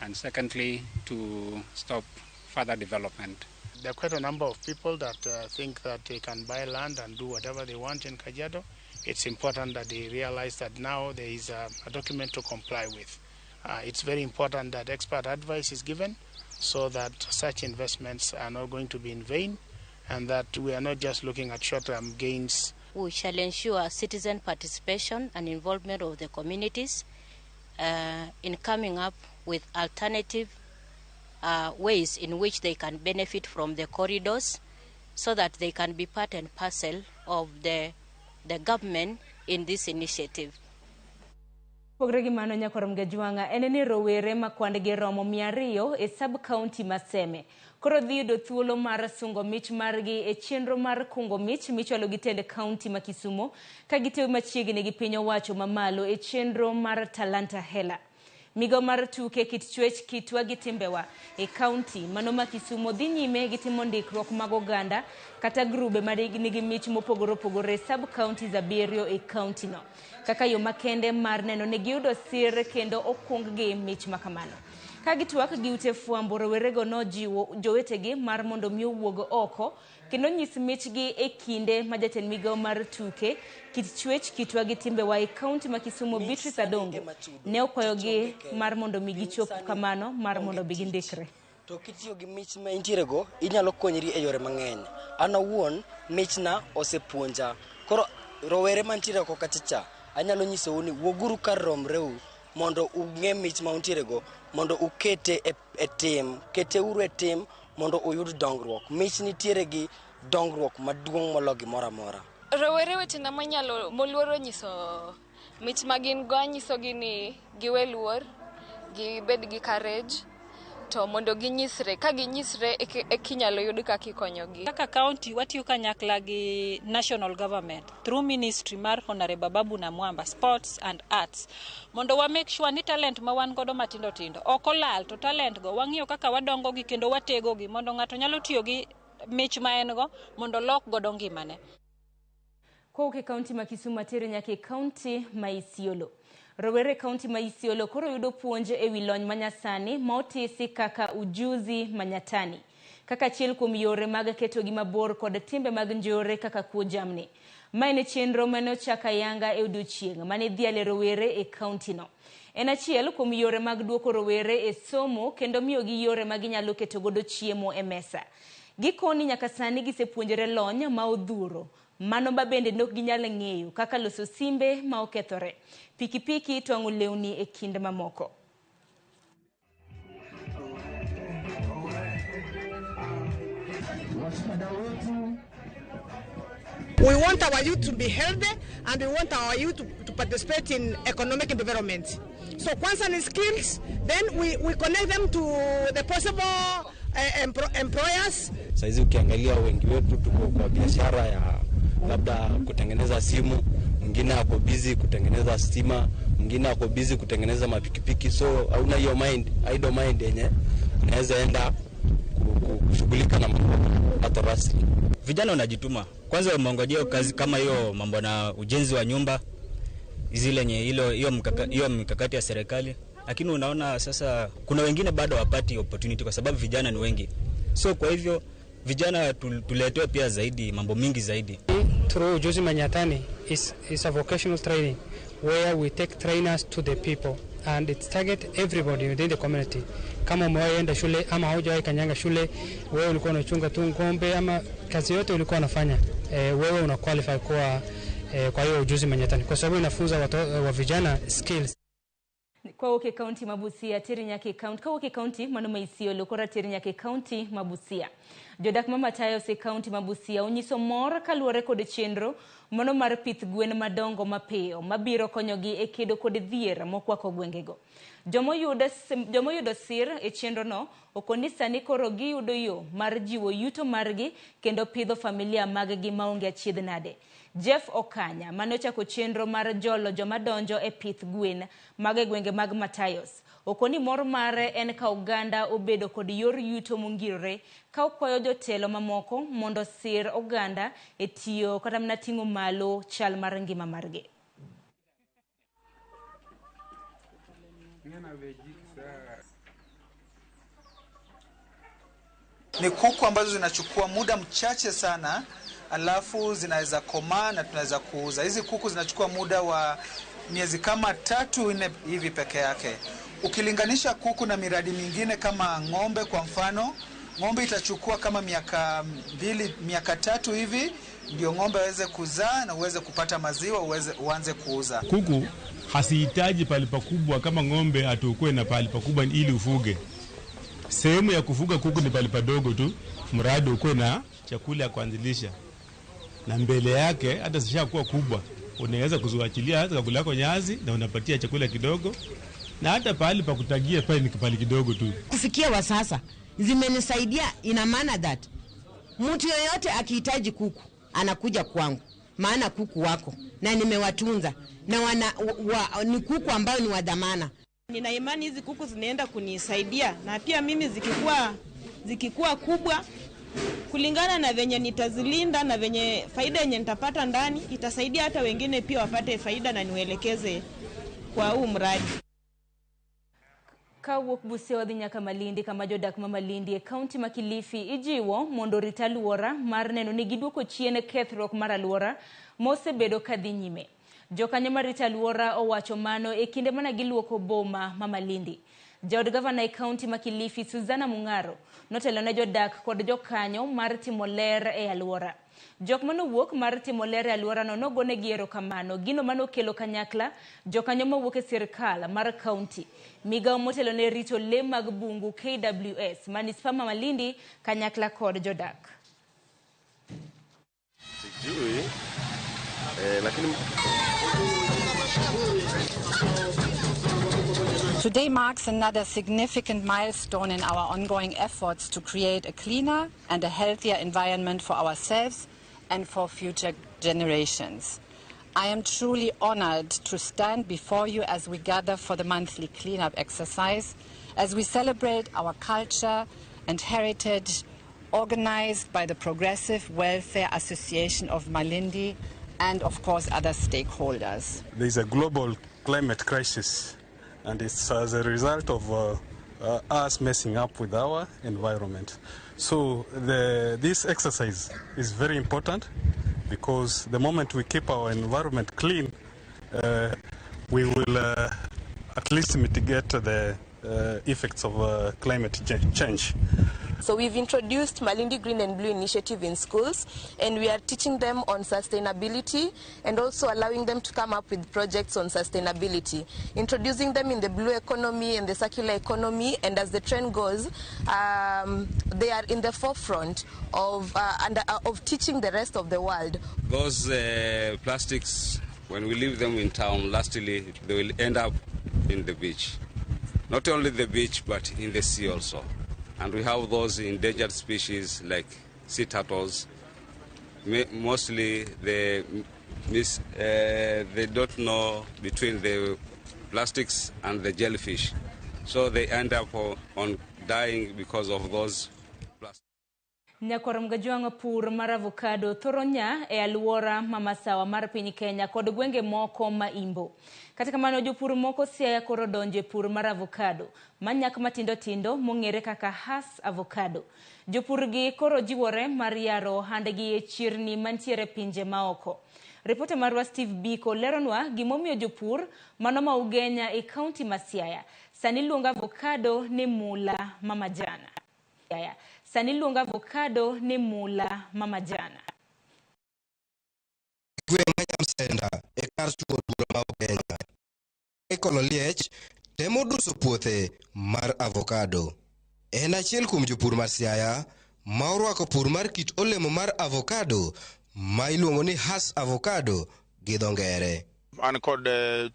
Speaker 14: and secondly, to stop further development.
Speaker 15: There are quite a number of people that think that they can buy land and do whatever they want in Kajiado. It's important that they realize that now there is a document to comply with. It's very important that expert advice is given so that such investments are not going to be in vain and that we are not just looking at short-term gains.
Speaker 16: We shall ensure citizen participation and involvement of the communities in coming up with alternative ways in which they can benefit from the corridors, so that they can be part and parcel of the government in this initiative.
Speaker 1: Pogre gi mano nyakwar Mgajwang'a en ni rowere ma kwand-gi romo 200 e sub-county ma Seme koro dhi yudo thuolo mar sungo mich margi e chenro mar kungo mich michwalo gi tend county ma Kisumo ka gitewe machiegni gi piny owacho mamalo e chenro mar Talanta Hela. Migawo mar tuke kit chwech kitwa gi timbewa e county mano ma Kisumo dhi nyime gi timo ndikruok mag oganda kata grube ma nigi mich mopogore opogore sub counties 7 e county no kaka yo makende mar neno ni giyudo sir kendo okung gi mich makamano. Ka gitwak gi ute fwambo, rowerego nojiwo jowetegi mar mondo mi owuog oko kendo nyis michgi e kinde ma jatend migawo mar tuke kit chwech kitwa gi timbewa e county ma Kisumo Beatrice Adongo ne okwayogi mar mondo mi gichop kamano mar mondo bi gindikre.
Speaker 4: To kitiyo gi mich ma intierego inyalo konyri e yore mang'eny. An awuon michna osepuonja. Koro rowere mantiere oko kacha cha anyalo nyisou ni wuoguru kar romreu mondo ung'e mich ma untierego mondo ukete e tim, keteuru e tim mondo uyud dongruok. Mich nitiere gi dongruok maduong' molo gimoro amora.
Speaker 5: Rowere wetena manyalo moluoro nyiso mich ma gin go anyisogi ni giwe luor, gibed gi courage to mondo ginyisre. Ka ginyisre e kinyalo yud kaka ikonyogi.
Speaker 33: Kaka county watiyo kanyakla gi national government through ministry mar Honorable Babu Namwamba Sports and Arts mondo wa make sure ni talent ma wan godo matindo tindo ok olal, to talent go wang'iyo kaka wadongo gi kendo watego gi mondo ng'ato nyalo tiyo gi mich ma en go mondo olok godo ngimane.
Speaker 1: Kowuok e county ma Kisumu atere nyaka e county ma Isiolo. Rowere county ma Isiolo koro yudo puonj e wi lony manyasani ma otisi kaka ujuzi manyatani kaka achiel kuom yore mag ketogi mabor kod timbe mag njore kaka kuo jamni. Ma en chenro mane ochak ayanga e odiochieng' mane idhiale rowere e county no. En achiel kuom yore mag duoko rowere e somo kendo miyogi yore ma ginyalo keto godo chiemo e mesa. Gikoni nyaka sani gisepuonjore lony ma odhuro mano ma bende nok ginyal ng'eyo kaka loso simbe ma okethore, pikipiki, twang'o lewni e kind mamoko.
Speaker 6: We want our youth to be healthy and we want our youth to participate in economic development. So kwanza ni skills, then we connect them to the possible employers.
Speaker 9: Saizi ukiangalia wengi wetu tuko kwa biashara ya labda kutengeneza simu, mwingine ako busy kutengeneza stima, mwingine ako busy kutengeneza mapikipiki, so hauna hiyo mind, idle mind yenye unaweza enda kushughulika na mambo hata rasmi.
Speaker 17: Vijana wanajituma. Kwanza wameongojea kazi kama hiyo mambo na ujenzi wa nyumba zile yenye hiyo mikakati ya serikali, lakini unaona sasa kuna wengine bado hawapati opportunity kwa sababu vijana ni wengi. So kwa hivyo vijana tuletewe pia zaidi mambo mingi zaidi.
Speaker 18: Through Ujuzi Manyatani is a vocational training where we take trainers to the people and it target everybody within the community. Kama umewahi shule ama haujawahi kanyanga shule, wewe ulikuwa unachunga tu ng'ombe ama kazi yote ulikuwa unafanya, wewe una qualify kwa hiyo Ujuzi Manyatani kwa sababu inafunza wa vijana skills.
Speaker 1: Kwa oke county Mabusia teri nyake county kwa oke county mano ma Isiolo kora teri nyake county Mabusia. Jodak ma Matayos e county Mabusia onyiso mor kaluwore kod chenro mano mar pith gwen madongo mapiyo mabiro konyogi e kedo kod dhier mokwako gwengego. Jomoyudo sir e chenro no okoni sani koro giyudo yo mar jiwo yuto margi kendo pidho familia maggi maonge achiedh nade. Jeff Okanya mane ochako chenro mar jolo joma donjo e pith gwen mag e gwenge mag Matayos okoni mor mare en ka oganda obedo kod yor yuto mongirore ka okwayo jotelo mamoko mondo sir oganda e tiyo kata mana ting'o malo chal mar ngima margi.
Speaker 19: Ni kuku ambazo zinachukua muda mchache sana, alafu zinaweza komaa na tunaweza kuuza. Hizi kuku zinachukua muda wa miezi kama 3-4 hivi peke yake. Ukilinganisha kuku na miradi mingine kama ng'ombe kwa mfano, ng'ombe itachukua kama miaka 2, miaka 3 hivi ndio ng'ombe aweze kuzaa na uweze kupata maziwa uanze kuuza.
Speaker 20: Kuku hasihitaji pahali pakubwa kama ng'ombe atukue na pahali pakubwa ili ufuge.
Speaker 7: Sehemu ya kufuga kuku ni pale padogo tu, mradi ukuwe na chakula ya kuanzilisha, na mbele yake hata zishakuwa kubwa, unaweza kuziachilia hata chakula yako nyazi, na unapatia chakula kidogo, na hata pahali pa kutagia pale ni pahali kidogo tu.
Speaker 20: Kufikia wa sasa zimenisaidia, ina maana that mtu yoyote akihitaji kuku anakuja kwangu, maana kuku wako na nimewatunza na wana, ni kuku ambao ni wa dhamana.
Speaker 21: Nina imani hizi kuku zinaenda kunisaidia na pia mimi zikikuwa kubwa kulingana na venye nitazilinda na venye faida yenye nitapata ndani itasaidia hata wengine pia wapate faida na niwaelekeze kwa huu mradi.
Speaker 1: Kawuok Busia wadhi nyaka Malindi kama jodak ma Malindi e kaunti ma Kilifi ijiwo mondo orit alwora mar neno ni giduoko chien kethruok mar alwora mosebedo kadhi nyime. Jokanyo marito alwora owacho mano e kinde mana giluoko boma ma Malindi. Jaod gavana e kaunti ma Kilifi Suzana Mung'aro notelo ne jodak kod jokanyo mar timo ler e alwora. Jok manowuok mar timo ler e alworano nogonegi erokamano gino manokelo kanyakla jokanyo mawuok e sirkal mar kaunti. Migawo motelo ne rito le mag bungu KWS manispaa ma Malindi kanyakla kod jodak.
Speaker 22: Sijui lakini
Speaker 23: Today marks another significant milestone in our ongoing efforts to create a cleaner and a healthier environment for ourselves and for future generations. I am truly honored to stand before you as we gather for the monthly cleanup exercise, as we celebrate our culture and heritage organized by the Progressive Welfare Association of Malindi and, of course, other stakeholders.
Speaker 24: There is a global climate crisis, and it's as a result of us messing up with our environment. So this exercise is very important because the moment we keep our environment clean, we will at least mitigate the effects of climate change.
Speaker 25: So we've introduced Malindi Green and Blue Initiative in schools, and we are teaching them on sustainability and also allowing them to come up with projects on sustainability, introducing them in the blue economy and the circular economy, and as the trend goes, they are in the forefront of teaching the rest of the world.
Speaker 26: Those plastics, when we leave them in town, lastly, they will end up in the beach. Not only the beach, but in the sea also. And we have those endangered species like sea turtles. Mostly they don't know between the plastics and the jellyfish. So they end up on dying because of those plastics.
Speaker 1: Nyakwar Mgajwang' pur mar avocado thoro nya e alwora ma masawa mar piny Kenya kod gwenge moko ma imbo. Kata kamano jopur moko Siaya koro donjo e pur mar avocado manyak matindo tindo mong'ere kaka Hass avocado. Jopur gi koro jiwore mar yaro ohandgi e chirni mantiere pinje maoko. Ripota marwa Steve Biko leronwa gimomiyo jopur mano ma Ugenya e kaunti ma Siaya sani luongo avocado ni mula ma majana. Sani luongo avocado ni mula ma majana.
Speaker 27: Gweng' ma Nyamsenda e kar tuo bura ma Ugenya. Michael Oliech temo duso puothe mar avocado. En achiel kuom jopur mar Siaya ma orwako pur mar kit olemo mar avocado ma iluongo ni Hass avocado gi dho ngere.
Speaker 28: An kod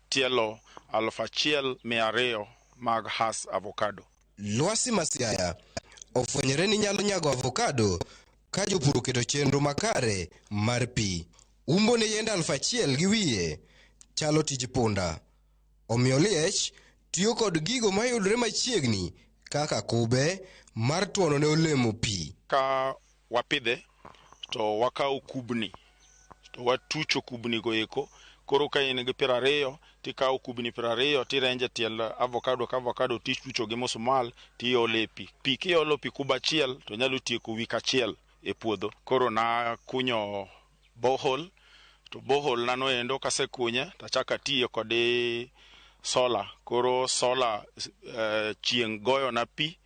Speaker 28: tielo 1200 mag Hass avocado.
Speaker 27: Lwasi ma Siaya ofwenyore ni nyalo nyago avocado ka jopur oketo chenro makare mar pi. Umbo ne yiende 1000 gi wiye chalo tij punda. Omiyo Oliech tiyo kod gigo mayudore machiegni kaka kube mar tuono ne olemo pi.
Speaker 28: Ka wapidhe to wakawo kubni to watucho kubni go eko. Koro ka in gi 20 tikawo kubni 20 tirenje tiel avocado ka avocado titucho gi musmal tiole pi. Pi kiolo pi kuba achiel to nyalo tieko wik achiel e puodho. Koro na kunyo borehole to borehole nano endo kasekunye tachako atiyo kod solar. Koro solar chieng' goyo na pi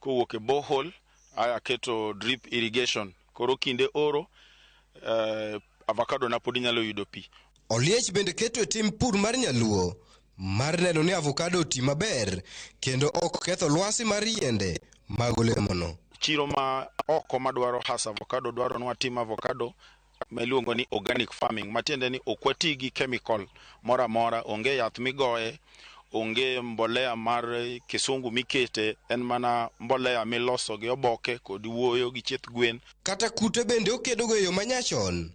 Speaker 28: kowuok e borehole aketo drip irrigation. Koro kinde oro avocado na pod inyalo yudo pi.
Speaker 27: Oliech bende keto e tim pur mar nyaluo mar neno ni avocado oti maber kendo ok ketho lwasi mar yiende mag olemono.
Speaker 28: Chiro ma oko madwaro has avocado dwaro ni watim avocado ma iluongo ni organic farming, matiende ni ok wati gi chemical moro amora, onge yath migoye, onge mbolea mar kisungu mikete, en mana mbolea miloso gi oboke kod wuoyo gi chieth gwen.
Speaker 27: Kata kute bende okedogo e yo manyachon,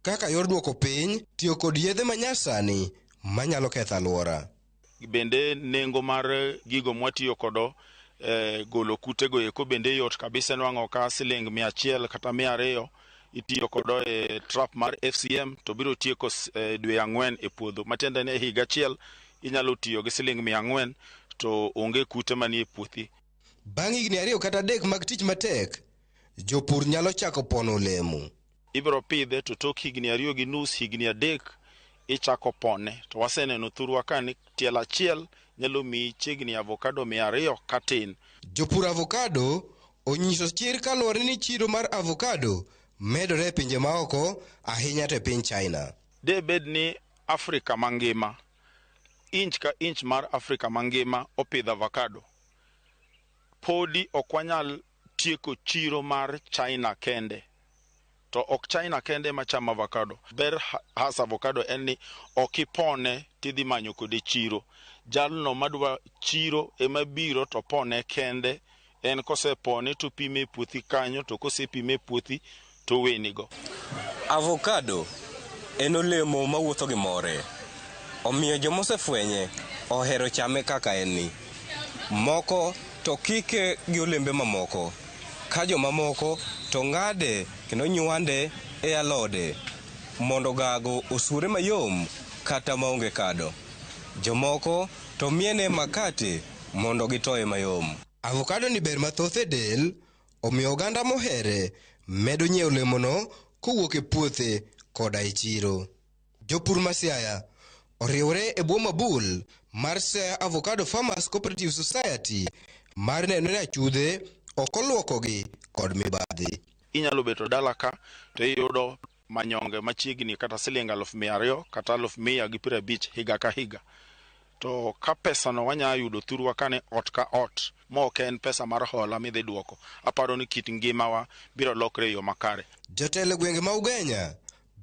Speaker 27: kaka yor duoko piny tiyo kod yedhe manyasani manyalo ketho alwora.
Speaker 28: Bende nengo mar gigo mwatiyo kodo golo kutego eko bende yot kabisa, nwang'o ka siling 100 kata 200 itiyo kodo e trap mar FCM to biro tieko dwe 4 e puodho, matiende ni e higa achiel inyalo tiyo gi siling 400 to onge kute manie puothi.
Speaker 27: Bang' higni 2 kata 3 mag tich matek, jopur nyalo chako pono olemo.
Speaker 28: Ibiro pidhe to tok higni 2.5, higni 3 ichako pone. To waseneno thurwa ka ni tielo achiel nyalo miyi chiegni avocado 200 katin.
Speaker 27: Jopur avocado onyiso chir kaluwore ni chiro mar avocado medore e pinje maoko, ahinya to e piny China.
Speaker 28: De bed ni Afrika mangima, inch ka inch mar Afrika mangima opidho avocado, podi ok wanyal tieko chiro mar China kende. To ok China kende machamo avocado. Ber has avocado en ni ok ipone tidhi manyo kode chiro. Jalno madwa chiro ema biro to pone kende, en kosepone to pime e puothi kanyo, to kosepime e puothi to wenigo.
Speaker 2: Avocado en olemo mawuotho gi more, omiyo jomosefwenye ohero chame kaka en ni. Moko to kike gi olembe mamoko, ka jomamoko to ng'ade kendo nywande e alode mondo gago osure mayom kata maonge kado. Jomoko to miene makate mondo gitoye mayom.
Speaker 27: Avocado ni ber mathoth e del, omiyo oganda mohere medo nyiewo olemono kowuok e puothe koda e chiro. Jopur ma Siaya oriwre e bwo mabul mar Siaya Avocado Farmers Cooperative Society mar neno ni achudhe ok oluokogi kod mibadhi.
Speaker 28: Inyalo beto dala ka to iyudo manyonge machiegni kata siling 200,000 kata 150,000 higa ka higa. To ka pesano wanyalo yudo thurwa kane ot ka ot, ma ok en pesa mar hola midhi duoko, aparo ni kit ngimawa biro lokre e yo makare.
Speaker 27: Jotelo e gwenge ma Ugenya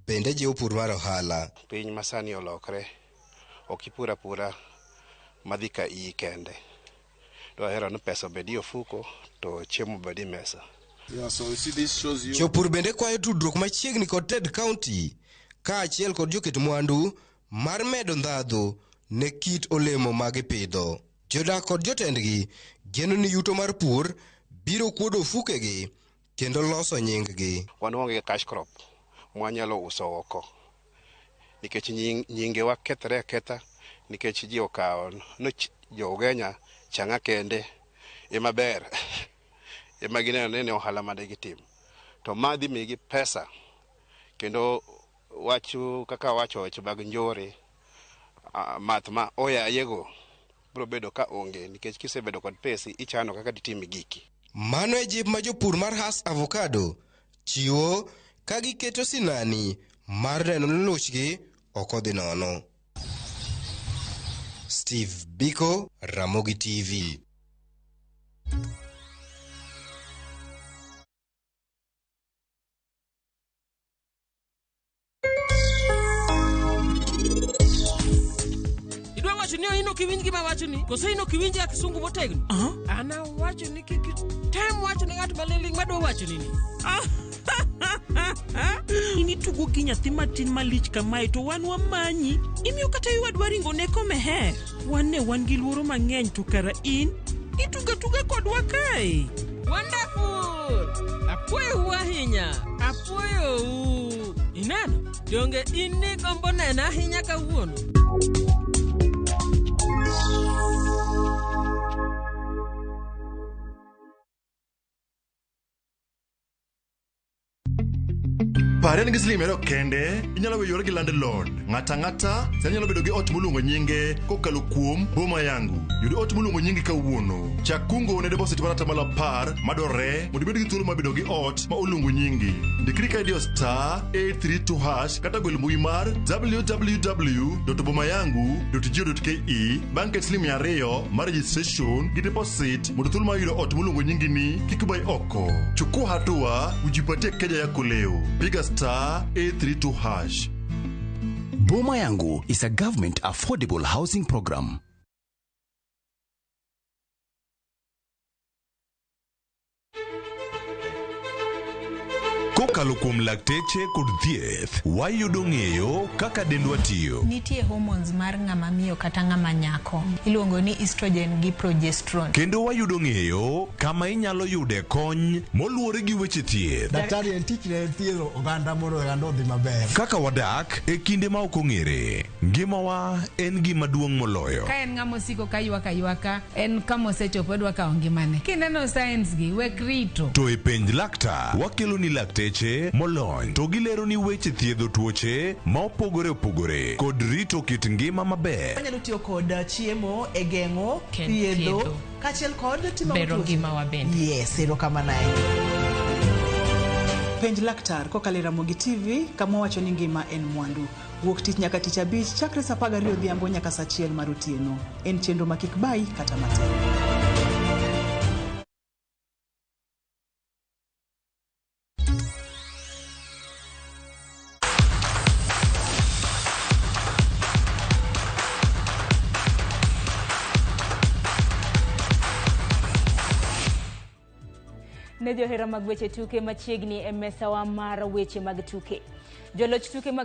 Speaker 27: bende jiwo pur mar ohala.
Speaker 3: Piny masani olokre, ok ipur apura madhi ka iyi kende. Dwahero ni pesa obed e ofuko to chiemo obed e mesa.
Speaker 27: Jopur bende kwayo tudruok machiegni kod Ted County kaachiel kod joket mwandu mar medo ndhadhu ne kit olemo ma gipidho. Jodak kod jotendgi geno ni yuto mar pur biro kuodo ofukegi kendo loso nying-gi.
Speaker 3: Wan waonge cash crop mwanyalo uso oko nikech nyingewa kethre aketha nikech ji okawo ni jo Ugenya chang'a kende ema ber ema gineno ni ohala mane gitim to ma dhi migi pesa kendo wach kaka wacho weche mag njore math ma oyayego biro bedo ka onge nikech kisebedo kod pesi ichano kaka ditim giki.
Speaker 27: Mano e jip ma jopur mar Hass Avocado chiwo ka giketo sinani mar neno ni luchgi ok odhi nono. Steve Biko, Ramogi TV.
Speaker 8: Idwa wacho ni in ok iwinj gima awachoni koso in ok iwinj ya kisungu motegno? An awacho ni kik item wacho ne ng'at maling'ling' madwa wachoni ni.
Speaker 10: In itugo gi nyathi matin malich kamae to wan wamanyi. Imiyo kata iwadwa ringo ne komeher. Wan ne wan gi luoro mang'eny to kara in itugo atuga kodwa kae.
Speaker 8: Wonderful! Apuoyou ahinya. Apuoyou. Ineno? Donge in ni gombo nena ahinya kawuono?
Speaker 4: Pare ni gi siling 200 kende, inyalo weyo gi landlord. Ng'ata ang'ata sani nyalo bedo gi ot moluongo nyinge kokalo kuom Boma Yangu. Yud ot moluongo nyingi kawuono. Chak kungo ne deposit mar 10% madwarore mondo ibed gi thuolo mar bedo gi ot ma oluongo nyingi. Ndikri ka idiyo star 832 hash kata gwel mbui mar www.bomayangu.go.ke bang' ket siling 200 mar registration gi deposit mondo thuolo mar yudo ot moluongo nyingi ni kik bai oko. Chukua hatua ujipatie keja yako leo. Piga star 832 hash.
Speaker 5: Boma Yangu is a government affordable housing program.
Speaker 11: Kokalo kuom lakteche kod thieth, wayudo ng'eyo kaka dendwa tiyo.
Speaker 12: Nitie hormones mar ng'ama miyo kata ng'ama nyako iluongo ni estrogen gi progesterone.
Speaker 11: Kendo wayudo ng'eyo kama inyalo yude kony moluwore gi weche thieth.
Speaker 13: Daktari en tich ne thiedho oganda mondo oganda odhi maber.
Speaker 11: Kaka wadak e kinde ma ok ong'ere, ngimawa en gima duong' moloyo.
Speaker 14: Ka en ng'ama osiko ka ywak aywaka, en kama osechopo odwa kawo ngimane. Kineno signs gi, wek rito.
Speaker 11: To e penj laktar, wakelo ni lakteche molony to gilero ni weche thiedho tuoche ma opogore opogore kod rito kit ngima maber.
Speaker 15: Wanyalo tiyo kod chiemo e geng'o, thiedho,
Speaker 16: thiedho.
Speaker 15: kaachiel kod timo
Speaker 16: Bero
Speaker 15: tuoche.
Speaker 16: ngimawa bende.
Speaker 15: Yes, erokamano ahinya. Penj laktar kokalo e Ramogi TV kama wacho ni ngima en mwandu. Wuok tich nyaka tich abich chakre saa 12 odhiambo nyaka saa 1 mar otieno. En chenro ma kik bayi kata matin.
Speaker 1: Ne johera mag weche tuke machiegni e mesawa mar weche mag tuke. Joloch tuke mag